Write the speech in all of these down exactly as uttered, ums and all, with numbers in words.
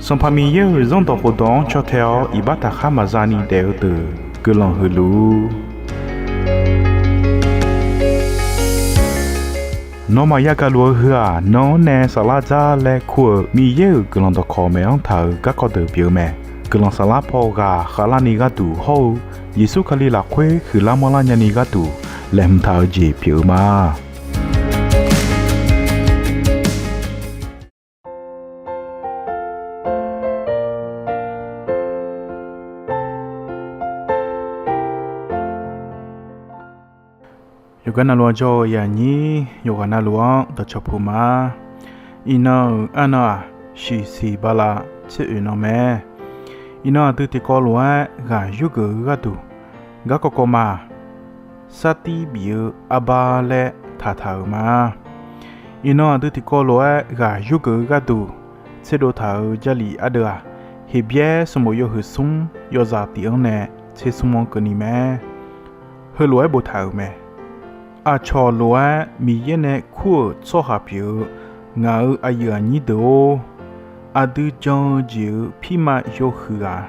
Sanqpaq Miqyaer-euq Zanrdawq khofdawq-anr caw tae-awr iqbax taqkhar maqza ni daef-eu deuq guiqlanq huiq luf-ur. Nawmaf yagaq luf-eu heu-aq, nan-anr nae saflar dzar laer kur-euq Miqyaer-euq guiqlanq dawqkawq maeq-anr taq-euq garkawv deuq pyeuf-eu mae. Guiqlanq saflar paw ghaq khavlarni gharduq hawr-eu Yeqsur Kali lafkhoer huiqlar manrlar nyani gharduq laeqhmq taq-eu jeq pyeuf-eu ma. Yawqgar navluf-anr jawr-eu aqnyir yawqghaq navluf-anr dawqcawq puq ma. Iqnan-euq arnan-aq, shiqsiq bala tser oeq nan mae. Iqnan aqdui tiqkawv lof-aer ghaq yurgeuf-eu gharduq, garkawv kawv ma, sartir bif-eu arbar laer taqtaq-euq ma. Iqnan aqdui tiqkawv lof-aer ghaq yurgeuf-eu gharduq tserdov taq-euq Jarlif ardeuv-aq, Heqbyaer sanqbof yawhuiq smr yawzaq tiq-anr nae tser smr-anr keuvni mae. Heulof-aer boftaq-euq mae. Aqcawq lof-aer Miqyaer nae kur-euq tsawrhaq pyeuf-eu ngaq-euq aqyuif aqnyir deuq-or, aqdui jan-eu jeq-euq pirma yawhuiq ghaq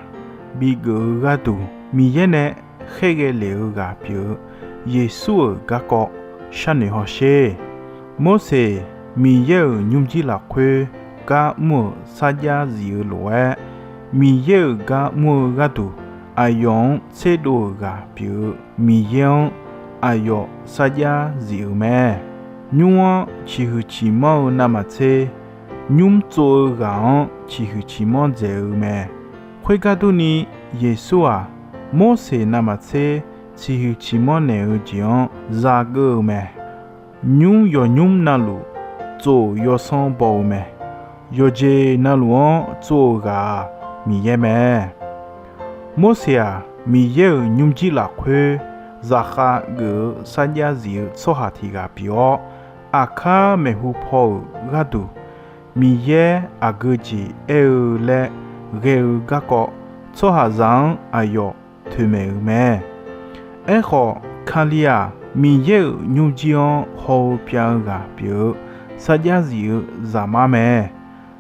bigeuf-eu gharduq, Miqyaer nae khaerghae lef-eu ghaq pyeuf-eu Yeqsur-euq garkawv sharnoeq hawsher. Morseq, Miqyaer-euq nymrjir lafkhoer gar mr-euq sarjax zif-eu lof-aer, Miqyaer-euq gar mr-eu gharduq aqyawf-anr tserdov-euq ghaq pyeuf-eu Miqyaer-anr aqyawf sarjax zif-euq mae. Nymr-anr ciqhuiq ciqmanr-eu navmaqtser, nymr tsov-eu ghaq-anr ciqhuiq ciqmanr dzaeq-eu mae. Khoergar durni, Yeqsur-aq, Morseq navmaqtser ciqhuiq ciqmanr naeq-eu jeq-anr zageur-eu mae. Nymr yawqnymr navluf tsof yawsanr baw-eu mae. Yawqjeq navluf-anr tsov-eu ghaq-aq, Miqyaer mae. Morseq-aq, Miqyaer-euq nymrjir lafkhoer zaqkhav geuf-eu sarjax zif-eu tsawrhaq tiq ghaq pyeuf-awr, aqkar maeqhu paw-euq gharduq Miqyaer aqgeu jeq aer-eu laer ghae-eu garkawv tsawrhaqzaq-anr aqyawf toeqmaeq-euq mae. Aerkhawf, Kali-aq, Miqyaer-euq nymrjir-anr haw-eu pyav-eu ghaq pyeuf-eu sarjax zif-eu Zaqmar mae.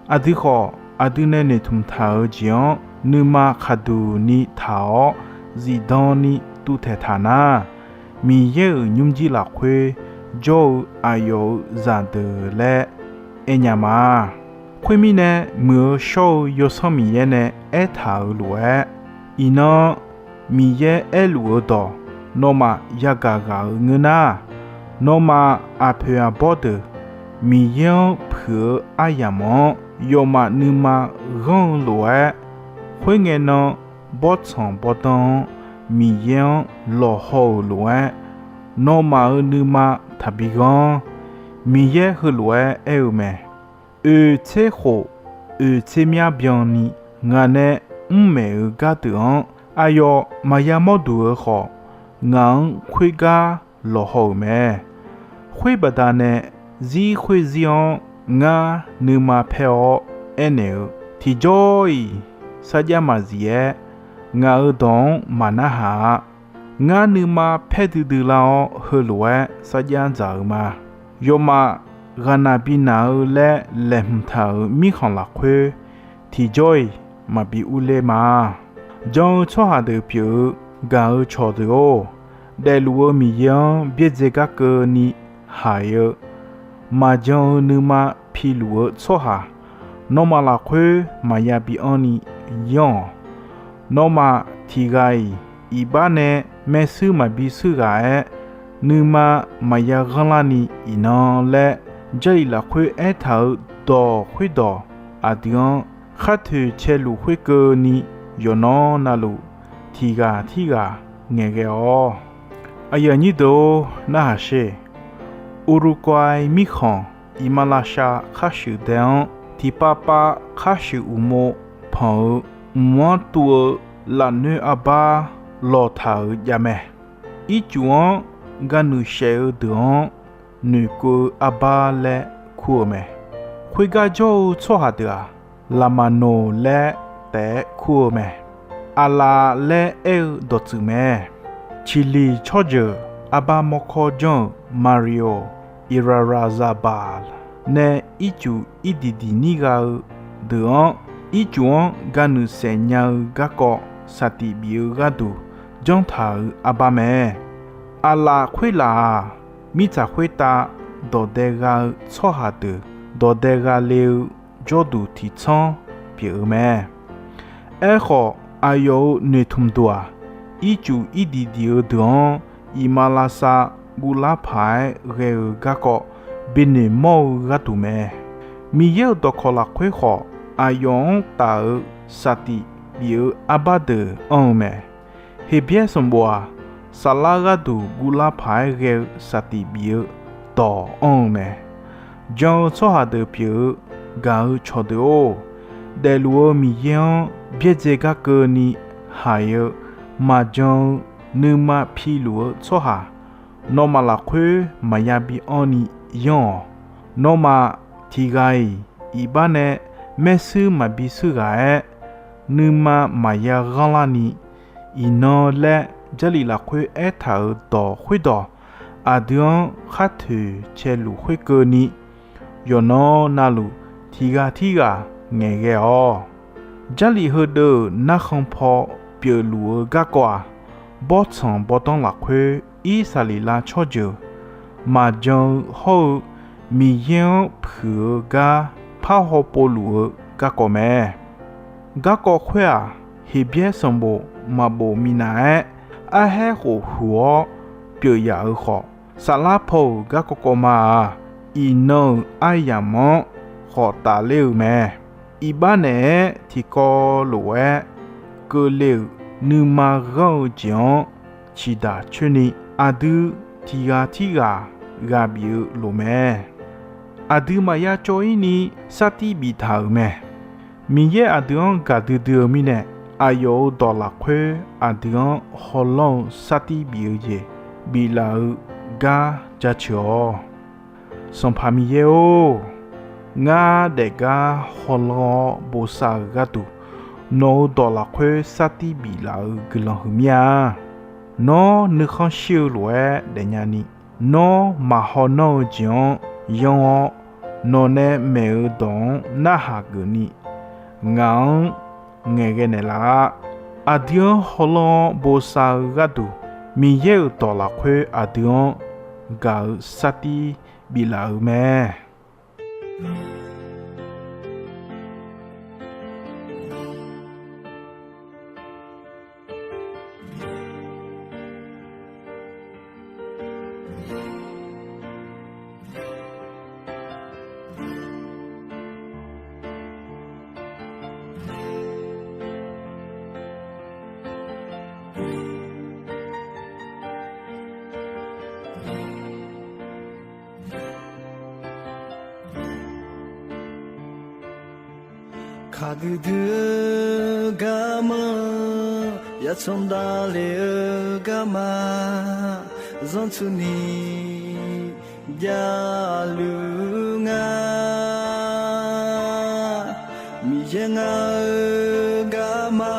Aqdui khawf, aqdui nae noeqtmq taq-euq jeq-anr nuima khaqduq ni taq-awr zifdan ni tuvtaeq taq nar, Miqyaer-euq nymrjir lafkhoer jawr-eu aqyawf-euq zaqdeuq laer aernya ma. Khoermirnae, muiq-eu shawr-eu Yawsanr Miqyaer nae aertaq-euq lof-aer, iqnan Miqyaer aerluf-eu dawq nawmaf yagaq ghaq-euq ngeur nar, nawmaf aqpoeq aqbawr deuq Miqyaer-anr puiq-eu aryamq-anr yawmaf nuima ghanr-eu lof-aer, khoerngae nan bawrtsanq bawrdanr-anr Miqyaer-anr lawqhaw-euq lof-aer, nawmaf-euq nuima taqbi ghanr. Miqyaer heulof-aer aer-eu mae. Oeq tser khof, oeq tser myar byanni ngaq nae mr maeq-eu gardeuq-anr aqyawf maqya mawr duq-eu khawf, ngaq-anr khoergar lawqhaw-euq mae. Khoer baqdanae zir khoer zir-anr ngar nuima paer-awr aernaeq-eu, tiqjawr-iq sarjax maqzif-aer ngaq-euq dawq-anr maqnarhaq-a. Ngar nuima paer duidui lar-awr heulof-aer sarjax dzaq-euq ma. Yawmaf ghaqnaq binaq-eu laer laeqhmq taq-euq mirkhanq lafkhoer tiqjawr-iq maqbi urler ma. Jan-eu tsawrhaq deuq pyeuf-eu gaq-eu cawqdeuq-or, daefluf-eu Miqyaer-anr byaerdzae gar keuvni haiq-eu maqjan-eu nuima piluf-eu tsawrhaq, nawmaf lafkhoer maqya bi anrni yanr-awq. Nawmaf tiq ghaq-iq iqbax nae maershuir maqbi shuir ghaq-aer, nuima maqya ghanrlarni iqnan laer, Jarlif lafkhoer aertaq-euq dawq khoerdawq aqdui-anr khar toeq caeluf khoerkeuvni, yawqnan navluf tiq ghaq tirghaq ngaeqghae-awq. Aqyuif aqnyir deuq-or, narhaq sher. Uruguay mirkhanq iqmalavshav khar shuif dae-anr tiqpav pav khar shuif uqmov panq-eu mq-anr tuv-eu lafnoer arbar lawqtaq-euq jav mae. Ircuf-anr ga nuiq shaef-eu deuq-anr noeqkeuv-eu arbar laer kur-eu mae. Khoergar jawr-eu tsawrhaq deuq-aq, laqmaqnoq laer taef-aer kur-eu mae. Aqlaf laer aer-eu dawqtsuif mae. Ciqliq tsawrjeuq arbar mawrkawr janr-euq Mario Irarrazabal nae ircuf irdiq diq nir gha-eu deuq-anr Ircuf-anr ga nuisaef nya-eu garkawv saqtiq bif-eu gharduq janr taq-euq arbar mae. Aqlaf khoerlaf-aq, mirtsaq khoertav dawq dae gha-eu tsawrhaq deuq dawq dae gha le-eu jawrduq tiqtsanr pyeuf-eu mae. Aerkhawf, aqyawf-euq noeqtmq duq-aq, ircuf irdiq diq-eu deuq-anr iqmalavshav guvlar paq-aer ghae-eu garkawv bi noeqmawr-eu gharduq mae. Miqyaer-euq dawqkawq lafkhoer khawf, aqyawf-anr taf-eu saqtiq bif-eu arbar deuq anr-eu mae. Heqbyaer sanqbof-aq, saflar gharduq guvlar paq-aer ghae-eu saqtiq bif-eu dawq anr-eu mae. Jan-eu tsawrhaq deuq pyeuf-eu gaq-eu cawqdeuq-or, daefluf-eu Miqyaer-anr byaerdzae gar keuvni haiq-eu maqjan-eu nuima piluf-eu tsawrhaq, nawmaf lafkhoer maqya bi anrni yanr-awq. Nawmaf tiqghaq-iq iqbax nae maershuir maqbi shuir ghaq-aer, nuima maqya ghanrlarni, iqnan laer Jarlif lafkhoer aertaq-euq dawq khoerdawq, aqdui-anr khar toeq caeluf khoerkeuvni, yawqnan navluf tiqghaq tirghaq ngaeqghae-awq. Jarlif heudeuq-euq narkhan paw pyeufluf-eu garkawv-aq, bawrtsanq bawrdanr lafkhoer Irsaqleqlav tsawrjeuq maqjan-eu hawr-eu Miqyaer-anr puiq-eu gar parhaw povluf-eu garkawv mae. Garkawv khoer-aq, Heqbyaer sanqbof maqbof minav-aer, arhaer khof huq-awr pyeuf yaf-euq khawf, saflar paw-euq garkawv kawvma-aq, iqnan-euq aryamq-anr khawf tafler-eu mae. Iqbax naeq-aer tiqkawv lof-aer keuvle-euq nuima ghanr-eu jeq-anr ciqdaq coerni, aqdui tiqghaq tirghaq ghaq bif-eu lof mae. Aqdui maqya cawv-ir ni sartir biftaq-euq mae. Miqyaer aqdui-anr gaqdui dui-eu mirnae, aqyawf-euq dawq lafkhoer aqdui-anr hawlanr-eu sartir bif-eu jeq biflaf-eu gar jaceuq-awq. Sanqpaq Miqyaer-or, ngar daefgar hawlanr-awr bosav-euq gharduq, nawq-euq dawq lafkhoer sartir biflaf-eu guiqlanq huiqmir-a. Nawr nuikhanr shir-eu lof-aer daefnya ni, nawr maqhaw nanr-eu jeq-anr yanr-awr, nawqnae maeq-eu dawq-anr narhaq geufni, ngaq-anr ngaeqghae naeqlaf-a. Aqdui-anr hawlanr-awr bosav-eu gharduq, Miqyaer-euq dawq lafkhoer aqdui-anr gaq-eu sartir biflaf-euq mae. Kaqdui dui-eu garma, yatsanr davle-eu garma, zanrtsuini javluf nga. Miqyaer ngar-eu garma,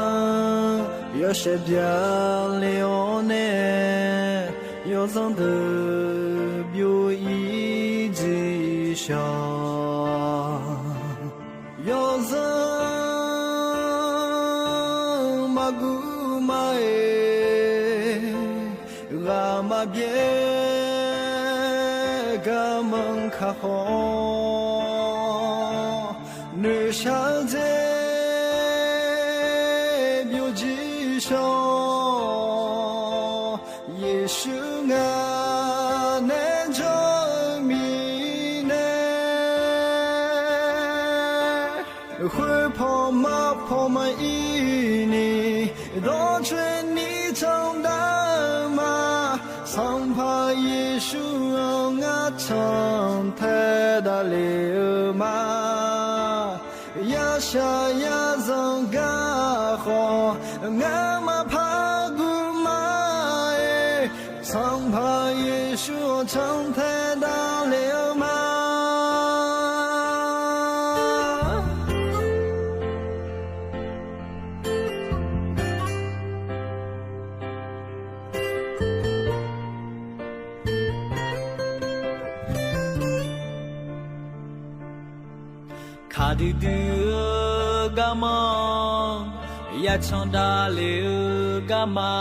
yawshaef byaqle-awr nae, yawzanr deuq byov-ir jeq shawq. Yawzanr maqguv ma-aer, ghaq maqbyaer garmanr kakhof, noeqshaq-eu dzer byovjir shawq. Yeqsur ngaq nae jawr-eu mirnae, khoerpaw marpaw maqir ni, dawrcoeni candav-eu ma. Sanqpaq Yeqsur-anr ngar cantae davle-eu ma. Yashaq yazanq garkhawf, ngar maqpar guv ma-aer, Sanqpaq Yeqsur-anr cantae davle-eu ma. Kaqdui dui-eu garmanr, yacan davlef-eu garma,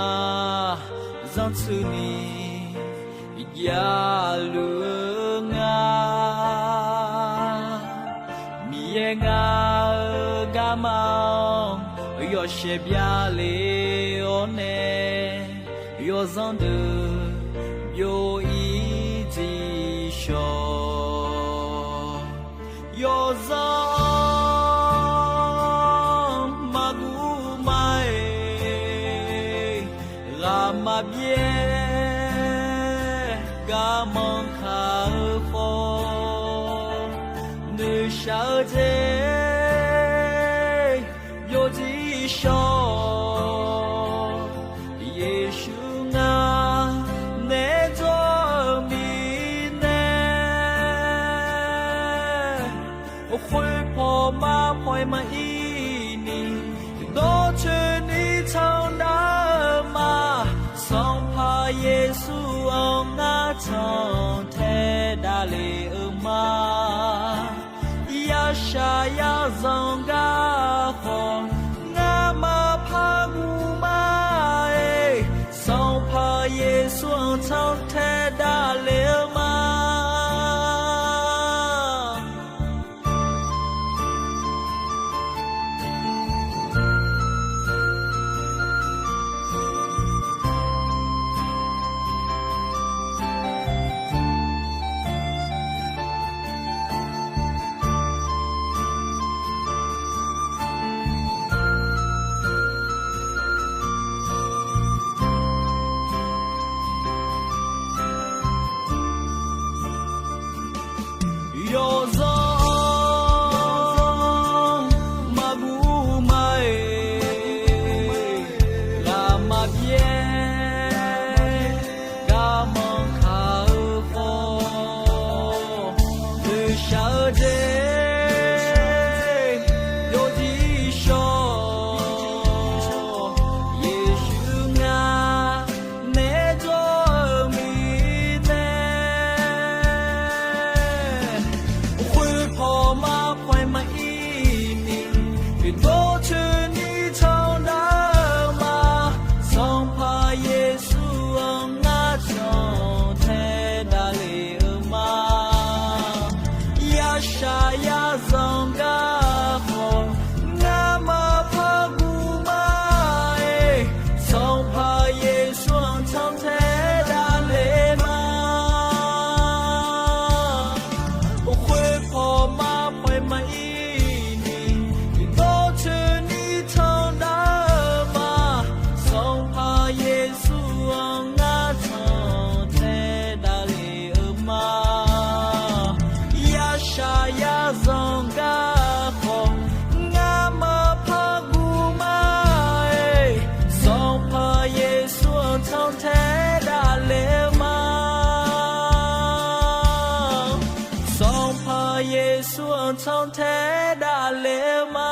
zanrtsuini javluf-eu nga. Miqyaer ngar-eu garma-anr yawshaef byale-awr nae, yawzanr deuq byov-ir dziq shawq. Yawzanr maqguv ma-eq, ghaq maqbyaer garmanr kaq-eu khawf, noeqshaq-eu jeq byov dziq shawq. Yeqsur ngar naeq-aer jawr-eu mirnae, khoerpaw mar paw-aer maqir ni, dawrcoeni tsanr nar-eu ma. Sanqpaq Yeqsur-anr ngar cantae davlef-eu ma. Yashaq yazanq gar khawf, ngamaf par guv ma-eq, Sanqpaq Yeqsur-anr cantae davlef-eu ma. Yawzanr maqguv ma-eq, ghaq maqbyaer garmanr kaq-eu khawf, noeqshaq-eu jeq byov dziq shawq. Yeqsur ngar naeq-aer jawr-eu mirnae, khoerpaw mar paw-aer maqir ni, dawrcoeni tsanr nar-eu ma. Sanqpaq Yeqsur-anr ngar cantae davlef-eu ma. Yashaq yazanq gar khawf, ngamaf par guv ma-eq, Sanqpaq Yeqsur-anr cantae davlef ma. Khoerpaw mar paw-aer maqir ni, dawrcoeni tsanr nar-eu ma. Sanqpaq Yeqsur-anr ngar cantae davlef-eu ma. Yashaq yazanq gar khawf, ngamaf par guv ma-eq, Sanqpaq Yeqsur-anr cantae davlef-eu ma. Sanqpaq Yeqsur-anr cantae davlef-eu ma.